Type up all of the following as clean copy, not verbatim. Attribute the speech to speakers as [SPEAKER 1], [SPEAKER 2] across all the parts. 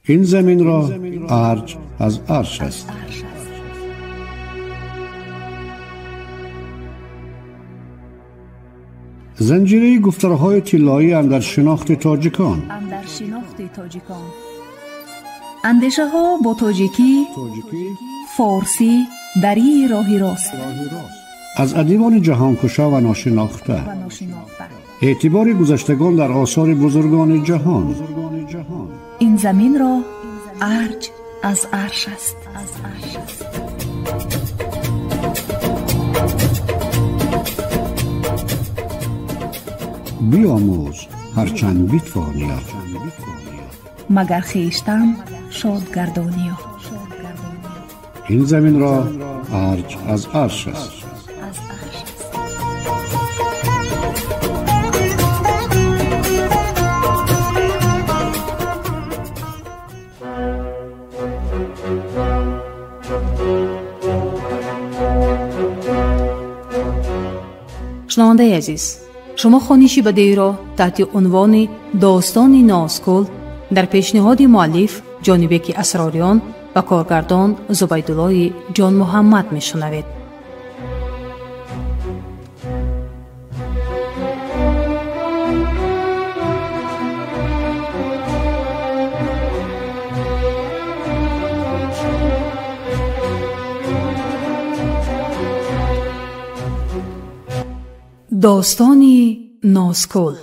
[SPEAKER 1] Ин заминро арҷ аз арш аст. Занҷираи гуфторҳои тиллоӣ андар шинохти тоҷикон.
[SPEAKER 2] Андешаҳо бо тоҷикӣ, форсӣ, дарии роҳи рост.
[SPEAKER 1] Аз адибони ҷаҳонкушо ва ношинохта. Эътибори гузаштагон дар осори бузургони ҷаҳон.
[SPEAKER 2] Ин заминро арҷ аз арш аст.
[SPEAKER 1] Биомӯз ҳарчанд битвониё,
[SPEAKER 2] магар хештан шод гардониё.
[SPEAKER 1] Ин заминро арҷ аз арш аст.
[SPEAKER 3] Шунавандаи азиз, шумо хониши бадеиро таҳти унвони «Достони Нозкул» дар пешниҳоди муаллиф Ҷонибеки Асрориён ва коргардон Зубайдуллои Ҷонмуҳаммад мешунавед. Достони Нозкул.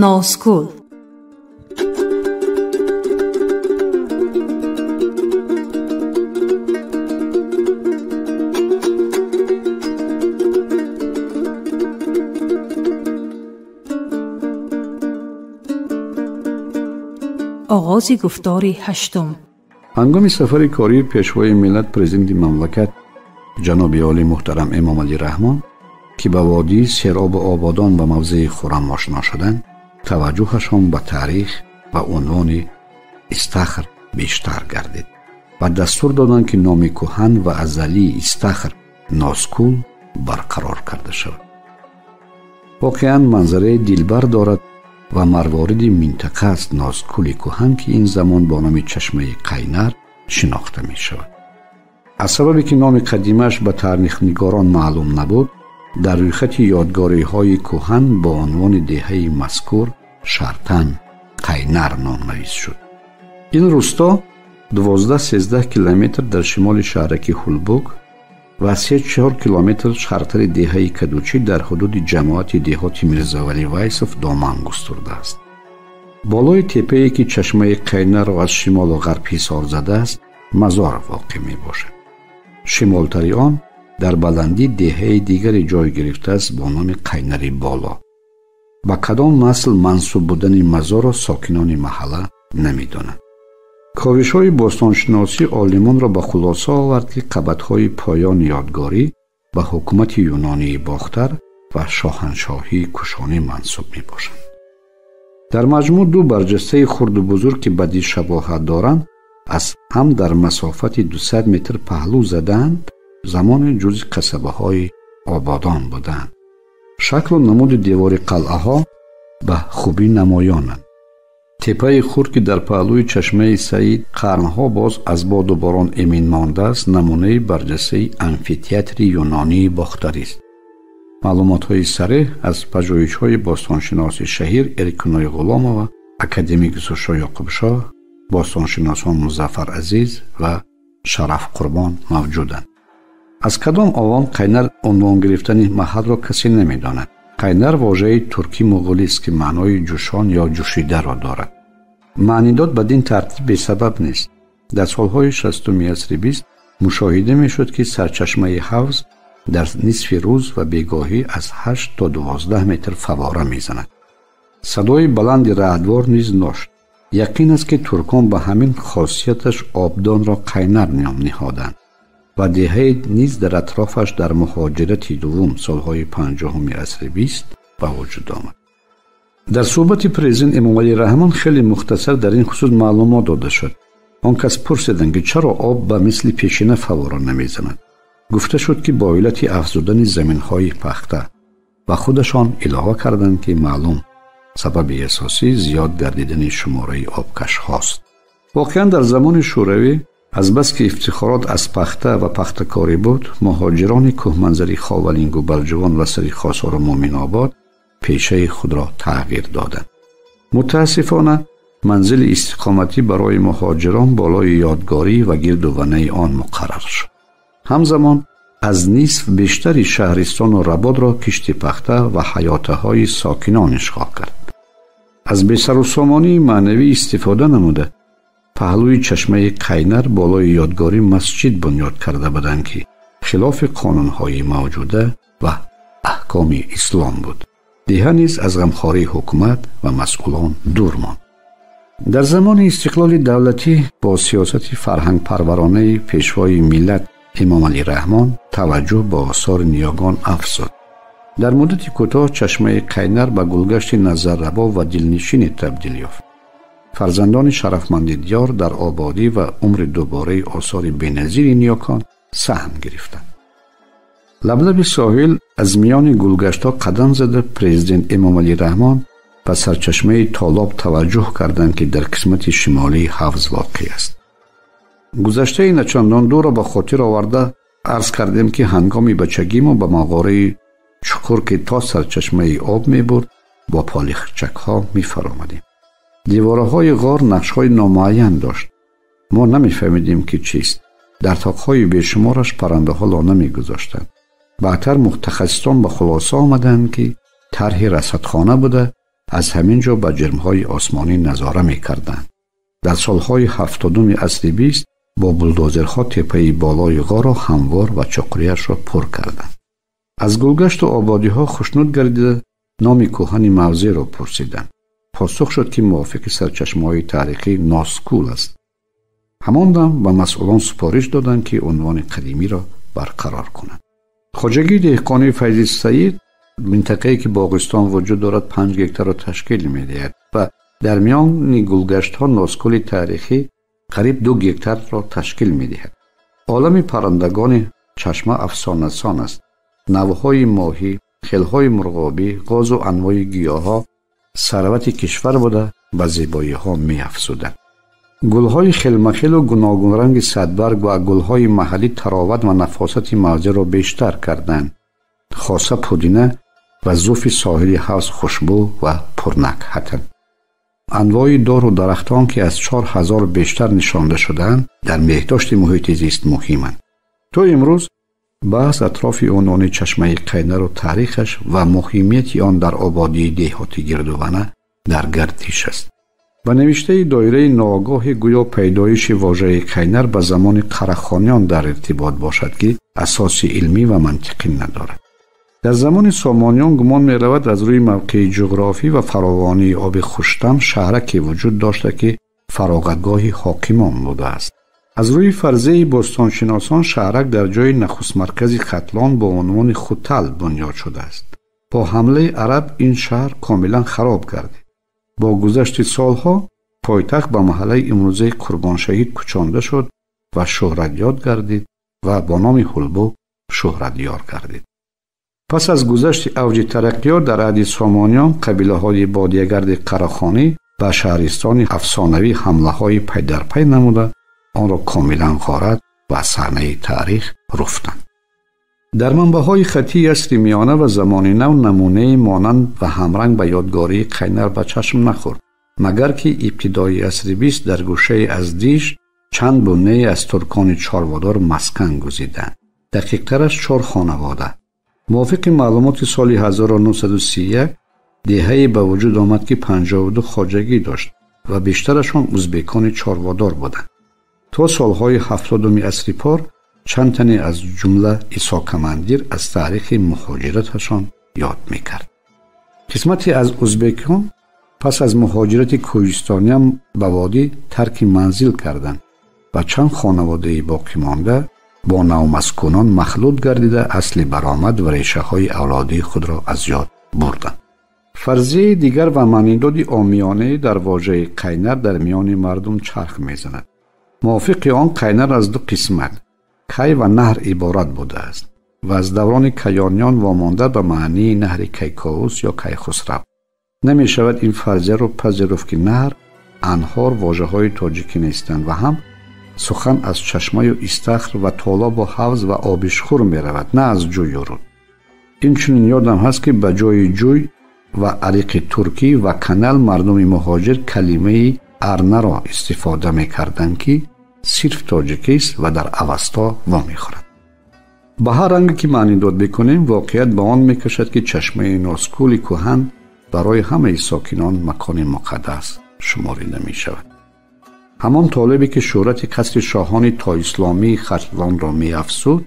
[SPEAKER 3] Нозкул. Оғози гуфтори ҳаштум.
[SPEAKER 1] Ҳангоми сафари кории пешвои миллат, президенти мамлакат ҷаноби олӣ муҳтарам Эмомалӣ Раҳмон, ки ба водии серобу Ободон ва мавзеи Хуррам ошно шуданд, таваҷҷӯҳашон ба таърих ва унвони Истахр бештар гардид ва дастур доданд, ки номи кӯҳан ва азалии Истахр Нозкул барқарор карда шавад. Воқеан манзараи дилбар дорад ва марвориди минтақа аст Нозкули кӯҳан, ки ин замон бо номи чашмаи Қайнар шинохта мешавад. Аз сабабе ки номи қадимааш ба таърихнигорон маълум набуд, дар рӯйхати ёдгориҳои кӯҳан бо унвони деҳаи мазкур шартан Қайнар номнавис шуд. Ин рӯсто 12-13 километр дар шимоли шаҳраки Ҳулбук ва 3-4 километр шарқтари деҳаи Кадучӣ дар ҳудуди ҷамоати деҳоти Мирзовалӣ Вайсов доман густурдааст. Болои теппае ки чашмаи Қайнарро аз шимолу ғарб ҳисор задааст, мазор воқеъ мебошад. Шимолтари он дар баландӣ деҳаи дигаре ҷой гирифтааст бо номи Қайнари Боло. Ба кадом насл мансуб будани мазорро сокинони маҳалла намедонанд. Ковишҳои бостоншиносӣ олимонро ба хулоса овард, ки қабатҳои поёни ёдгорӣ ба ҳукумати юнонии Бохтар ва шоҳаншоҳии Кушонӣ мансуб мебошанд. Дар маҷмӯъ ду барҷастаи хурду бузург, ки бадӣ шабоҳат доранд, аз ҳам дар масофати 200 метр паҳлӯ задаанд, замони ҷузъи қасабаҳои Ободон буданд. Шаклу намуди девори қалъаҳо ба хубӣ намоёнанд. Теппаи хурд, ки дар паҳлӯи чашмаи Саид қарнҳо боз аз боду борон эмин мондааст, намунаи барҷастаи амфитеатри юнонии бохтарист. Маълумотҳои сареҳ аз пажӯҳишҳои бостоншиноси шаҳир Эркиной Ғуломова, академик Юсуфшоҳ Ёқубшоҳ, бостоншиносон Музаффар Азиз ва Шараф Қурбон мавҷуданд. Аз кадом овон Қайнар унвон гирифтани маҳалро касе намедонад. Қайнар вожаи туркӣ муғулист, ки маънои ҷӯшон ё ҷӯшидаро дорад. Маънидод бадин тартиб бесабаб нест. Дар солҳои 60-уми асри 20 мушоҳида мешуд, ки сарчашмаи ҳавз дар нисфи рӯз ва бегоҳӣ аз 8 то 12 метр фавора мезанад. Садои баланди раъдвор низ дошт. Яқин аст, ки туркон ба ҳамин хосияташ обдонро Қайнар ном ниҳоданд ва деҳае низ дар атрофаш дар муҳоҷирати дуввум солҳои 50-уми асри 20 ба вуҷуд омад. Дар суҳбати президент Эмомалӣ Раҳмон хеле мухтасар дар ин хусус маълумот дода шуд. Он кас пурсиданд, ки чаро об ба мисли пешина фаввора намезанад. Гуфта шуд, ки бо иллати афзудани заминҳои пахта ва худашон илова карданд, ки маълум сабаби асосӣ зиёд гардидани шумораи обкашҳост. Воқеан дар замони Шӯравӣ азбаски ифтихорот аз пахта ва пахтакорӣ буд, муҳоҷирони кӯҳманзари Ховалингу Балҷувон ва сари Хосору Муъминобод пешаи худро тағйир доданд. Мутаассифона, манзили истиқоматӣ барои муҳоҷирон болои ёдгорӣ ва гирду ванаи он муқаррар шуд. Ҳамзамон аз нисф бештари шаҳристону Работро кишти пахта ва ҳаётаҳои сокинон ишғол кард. Аз бесарусомонии маънавӣ истифода намуда, паҳлӯи чашмаи Қайнар болои ёдгорӣ масҷид бунёд карда буданд, ки хилофи қонунҳои мавҷуда ва аҳкоми ислом буд. Деҳа низ аз ғамхории ҳукумат ва масъулон дур монд. Дар замони истиқлоли давлатӣ бо сиёсати фарҳангпарваронаи пешвои миллат Эмомалӣ Раҳмон таваҷҷӯҳ ба осори ниёгон афзуд. Дар муддати кӯтоҳ чашмаи Қайнар ба гулгашти назаррабо ва дилнишине табдил ёфт. Фарзандони шарафманди диёр дар ободӣ ва умри дубораи осори беназири ниёкон саҳм гирифтанд. Лаблаби соҳил аз миёни гулгаштҳо қадам зада, президент Эмомалӣ Раҳмон ба сарчашмаи толоб таваҷҷӯҳ карданд, ки дар қисмати шимолии ҳавз воқеъ аст. Гузаштаи начандон дурро ба хотир оварда арз кардем, ки ҳангоми бачагӣ мо ба мағораи чуқур, ки то сарчашмаи об мебурд, бо полихчакҳо мефаромадем. Девораҳои ғор нақшҳои номуайян дошт. Мо намефаҳмидем, ки чист. Дар тоқҳои бешумораш паррандаҳо лона мегузоштанд. Баъдтар мутахассисон ба хулоса омаданд, ки тарҳи расадхона буда, аз ҳамин ҷо ба ҷирмҳои осмонӣ назора мекарданд. Дар солҳои 70-уми асри 20 бо булдозерҳо теппаи болои ғорро ҳамвор ва чуқурияшро пур карданд. Аз гулгашту ободиҳо хушнуд гардида, номи кӯҳани мавзеъро пурсиданд. Посух шуд, ки мувофиқи сарчашмаҳои таърихӣ Носкул аст. Ҳамон дам ба масъулон супориш доданд, ки унвони қадимиро барқарор кунанд. Хоҷагии деҳқонии Файзи Саид минтақае, ки боғистон вуҷуд дорад, 5 гектарро ташкил медиҳад ва дар миёни гулгаштҳо Носкули таърихӣ қариб 2 гектарро ташкил медиҳад. Олами паррандагони чашма афсонасон аст. Навъҳои моҳӣ, хелҳои мурғобӣ, ғозу анвои гиёҳҳо сарвати кишвар буда, ба зебоиҳо меафзуданд. Гулҳои хелмахелу гуногунранги садбарг ва гулҳои маҳаллӣ тароват ва нафосати мавзеъро бештар карданд. Хоса пудина ва зуфи соҳили ҳавз хушбӯ ва пурнакҳатанд. Анвои дору дарахтон, ки аз 4000 бештар нишонда шудаанд, дар беҳдошти муҳити зист муҳиманд. То имрӯз баҳс атрофи унвони чашмаи Қайнару таърихаш ва муҳимияти он дар ободии деҳоти гирдувана дар гардиш аст. Ба навиштаи доираи ноогоҳӣ гӯё пайдоиши вожаи Қайнар ба замони Қарахониён дар иртибот бошад, ки асоси илмӣ ва мантиқӣ надорад. Дар замони Сомониён гумон меравад, аз рӯи мавқеи ҷуғрофӣ ва фаровонии оби хуштам шаҳраке вуҷуд дошта, ки фароғатгоҳи ҳокимон будааст. Аз рӯи фарзияи бостоншиносон шаҳрак дар ҷои нахустмаркази Хатлон бо унвони Хутал бунёд шудааст. Бо ҳамлаи араб ин шаҳр комилан хароб гардид. Бо гузашти солҳо пойтахт ба маҳаллаи имрӯзаи Қурбоншаҳид кӯчонда шуд ва шӯҳратёд гардид ва бо номи Ҳулбу шӯҳратёр гардид. Пас аз гузашти авҷи тараққиёт дар аҳди Сомониён қабилаҳои бодиягарди Қарахонӣ ба шаҳристони афсонавӣ ҳамлаҳои пайдарпай намуда, онро комилан ғорат ва аз саҳнаи таърих руфтанд. Дар манбаъҳои хаттии асри миёна ва замони нав намунаи монанд ва ҳамранг ба ёдгории Қайнар ба чашм нахӯрд, магар ки ибтидои асри 20 дар гӯшае аз диш чанд буннае аз туркони чорводор маскан гузиданд. Дақиқтараш 4 хонавода. Мувофиқи маълумоти соли 1931 деҳае ба вуҷуд омад, ки 52 хоҷагӣ дошт ва бештарашон узбекони чорводор буданд. То солҳои 70-уми асри пор чанд тане аз ҷумла Исо Командир аз таърихи муҳоҷираташон ёд мекард. Қисмате аз узбекон пас аз муҳоҷирати кӯҳистониям ба водӣ тарки манзил карданд ва чанд хонаводаи боқимонда бо навмаскунон махлут гардида, асли баромад ва решаҳои авлодии худро аз ёд бурданд. Фарзияи дигар ва маънидоди омиёнае дар вожаи қайнар дар миёни мардум чарх мезанад. Мувофиқи он қайнар аз ду қисмат кай ва наҳр иборат будааст ва аз даврони каёниён вомонда ба маънии наҳри Кайковус ё Кайхусрав. Намешавад ин фарзияро пазируфт, ки наҳр, анҳор вожаҳои тоҷикӣ нестанд ва ҳам сухан аз чашмаю истахр ва толобу ҳавз ва обишхур меравад, на аз ҷӯю руд. Инчунин ёдам ҳаст, ки ба ҷои ҷӯй ва ариқи туркӣ ва канал мардуми муҳоҷир калимаи арнаро истифода мекарданд, ки сирф тоҷикист ва дар Авасто вомехӯрад. Ба ҳар ранге ки маънидод бикунем, воқеият ба он мекашад, ки чашмаи Носкули кӯҳан барои ҳамаи сокинон макони муқаддас шуморида мешавад. Ҳамон толибе ки шӯҳрати қасри шоҳони тоисломии Хатлонро меафзуд,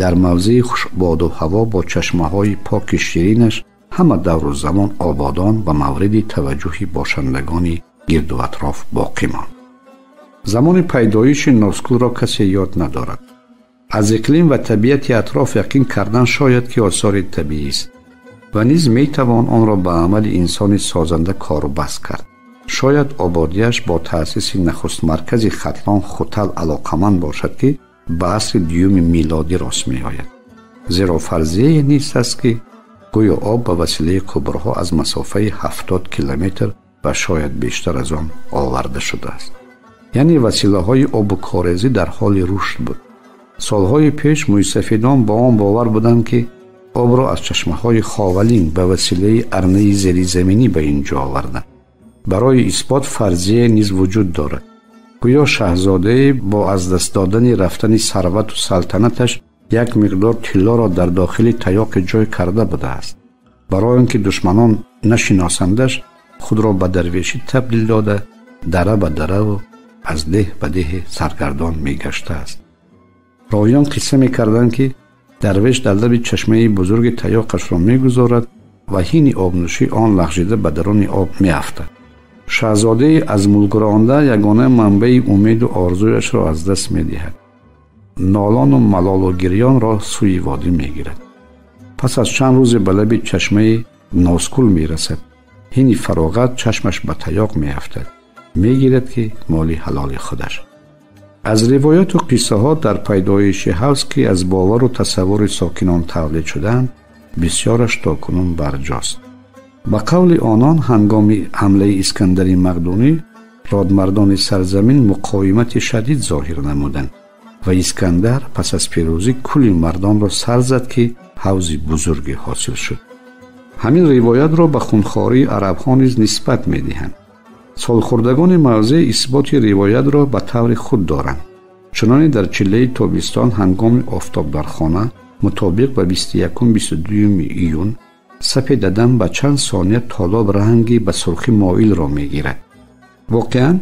[SPEAKER 1] дар мавзеи хушбоду ҳаво бо чашмаҳои поки ширинаш ҳама давру замон ободон ва мавриди таваҷҷӯҳи бошандагони гирду атроф боқӣ монд. Замони пайдоиши Носкулро касе ёд надорад. Аз иқлим ва табиати атроф яқин кардан шояд, ки осори табиист ва низ метавон онро ба амали инсони созанда кору бас кард. Шояд ободиаш бо таъсиси нахуст маркази Хатлон Хутал алоқаманд бошад, ки ба асри дуюми милодӣ рост меояд. Зеро фарзияе низ аст, ки гӯё об ба василаи қубурҳо аз масофаи 70 километр ва шояд бештар аз он оварда шудааст. Яъне василаҳои обу корезӣ дар ҳоли рушд буд. Солҳои пеш мӯйсафедон ба он бовар буданд, ки обро аз чашмаҳои Ховалин ба василаи арнаи зеризаминӣ ба ин ҷо оварданд. Барои исбот фарзия низ вуҷуд дорад. Гӯё шаҳзодае бо аз даст додани рафтани сарвату салтанаташ як миқдор тиллоро дар дохили таёқи ҷой карда будааст. Барои он ки душманон нашиносандаш, худро ба дарвешӣ табдил дода, дара ба дараву аз деҳ ба деҳи саргардон мегаштааст. Ровиён қисса мекарданд, ки дарвеш дар лаби чашмаи бузурги таёқашро мегузорад ва ҳини обнӯшӣ он лағжида ба даруни об меафтад. Шаҳзодаи аз мулкронда ягона манбаи умеду орзуяшро аз даст медиҳад. Нолону малолу гирёнро сӯи водӣ мегирад. Пас аз чанд рӯзе ба лаби чашмаи Носкул мерасад. Ҳини фароғат чашмаш ба таёқ меафтад. Мегирад, ки моли ҳалоли худаш. Аз ривояту қиссаҳо дар пайдоиши ҳавз, ки аз бовару тасаввури сокинон тавлид шудаанд, бисёраш то кунун барҷост. Ба қавли онон, ҳангоми ҳамлаи Искандари Мақдунӣ родмардони сарзамин муқовимати шадид зоҳир намуданд ва Искандар пас аз пирӯзӣ кулли мардонро сар зад, ки ҳавзи бузурге ҳосил шуд. Ҳамин ривоятро ба хунхории арабҳо низ нисбат медиҳанд. Солхӯрдагони мавзеъ исботи ривоятро ба таври худ доранд. Чуноне дар чиллаи тобистон ҳангоми офтоб дар хона мутобиқ ба 21-22 июн сапедадам ба чанд сония толоб ранги ба сурхӣ моилро мегирад. Воқеан,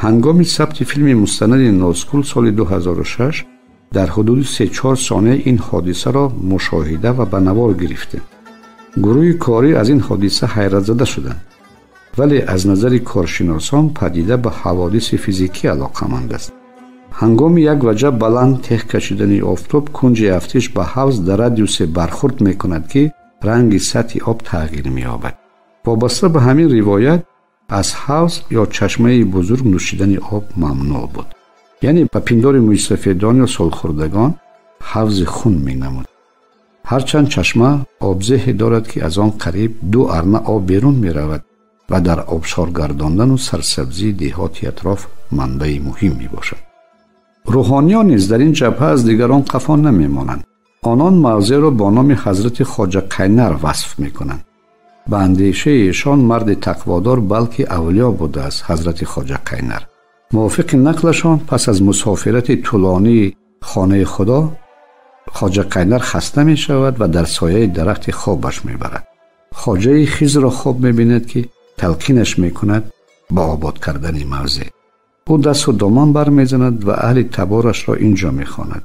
[SPEAKER 1] ҳангоми сабти филми мустанади Носкул соли 2006 дар ҳудуди 3-4 сония ин ҳодисаро мушоҳида ва ба навор гирифтем. Гурӯҳи корӣ аз ин ҳодиса ҳайратзада шуданд, вале аз назари коршиносон падида ба ҳаводиси физикӣ алоқаманд аст. Ҳангоми як ваҷаб баланд теҳ кашидани офтоб кунҷи афтиш ба ҳавз дар радиусе бархурд мекунад, ки ранги сатҳи об тағйир меёбад. Вобаста ба ҳамин ривоят, аз ҳавз ё чашмаи бузург нӯшидани об мамнӯъ буд. Яъне ба пиндори мӯйсафедон ё солхӯрдагон ҳавзи хун менамуд. Ҳарчанд чашма обзеҳе дорад, ки аз он қариб 2 арна об берун меравад ва дар обшоргардондану сарсабзии деҳоти атроф манбаи муҳим мебошад. Рӯҳониён низ дар ин ҷабҳа аз дигарон қафо намемонанд. Онон мавзеъро бо номи ҳазрати Хоҷа Қайнар васф мекунанд. Ба андешаи эшон марди тақводор, балки авлиё будааст ҳазрати Хоҷа Қайнар. Мувофиқи нақлашон, пас аз мусофирати тӯлонии хонаи Худо Хоҷа Қайнар хаста мешавад ва дар сояи дарахти хобаш мебарад. Хоҷаи Хизрро хоб мебинад, ки талқинаш мекунад ба обод кардани мавзеъ. Ӯ дасту доман бармезанад ва аҳли таборашро ин ҷо мехонад.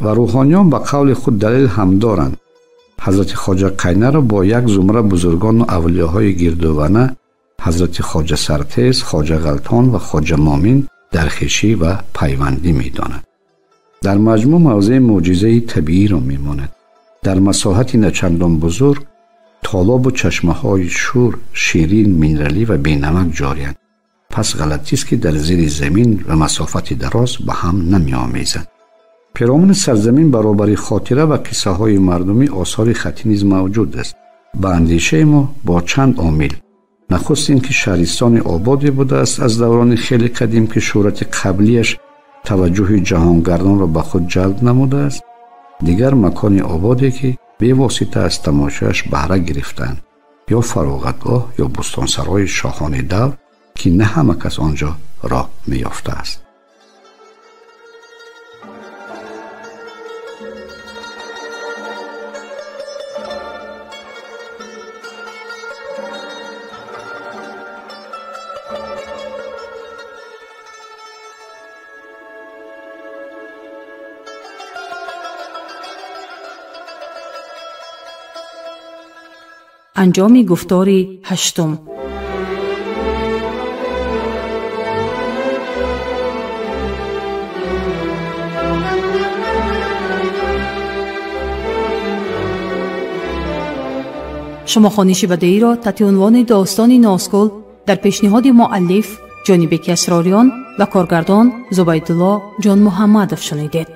[SPEAKER 1] Ва рӯҳониён ба қавли худ далел ҳам доранд. Ҳазрати Хоҷа Қайнарро бо як зумра бузургону авлиёҳои гирдувана ҳазрати Хоҷа Сартез, Хоҷа Ғалтон ва Хоҷа Момин дар хешӣ ва пайвандӣ медонанд. Дар маҷмӯъ мавзеи мӯъҷизаи табииро мемонад. Дар масоҳати начандон бузург Толобу чашмаҳои шур, ширин, минералӣ ва бенамак ҷорианд. Пас ғалатист, ки дар зери замин ва масофати дароз ба ҳам намеомезанд. Пиромуни сарзамин баробари хотира ва қиссаҳои мардумӣ осори хаттӣ низ мавҷуд аст. Ба андешаи мо бо чанд омил. Нахуст ин ки шаҳристони ободе будааст аз даврони хеле қадим, ки шӯҳрати қаблияш таваҷҷӯҳи ҷаҳонгардонро ба худ ҷалб намудааст. Дигар макони ободе, ки бевосита аз тамошояш баҳра гирифтанд, ё фароғатгоҳ ё бӯстонсарои шоҳони давр, ки на ҳама кас он ҷо роҳ меёфтааст.
[SPEAKER 3] Анҷоми гуфтори ҳаштум. Шумо хониши бадеиро таҳти унвони достони Нозгул дар пешниҳоди муаллиф Ҷонибеки Асрориён ва коргардон Зубайдулло Ҷонмуҳаммадов шунидед.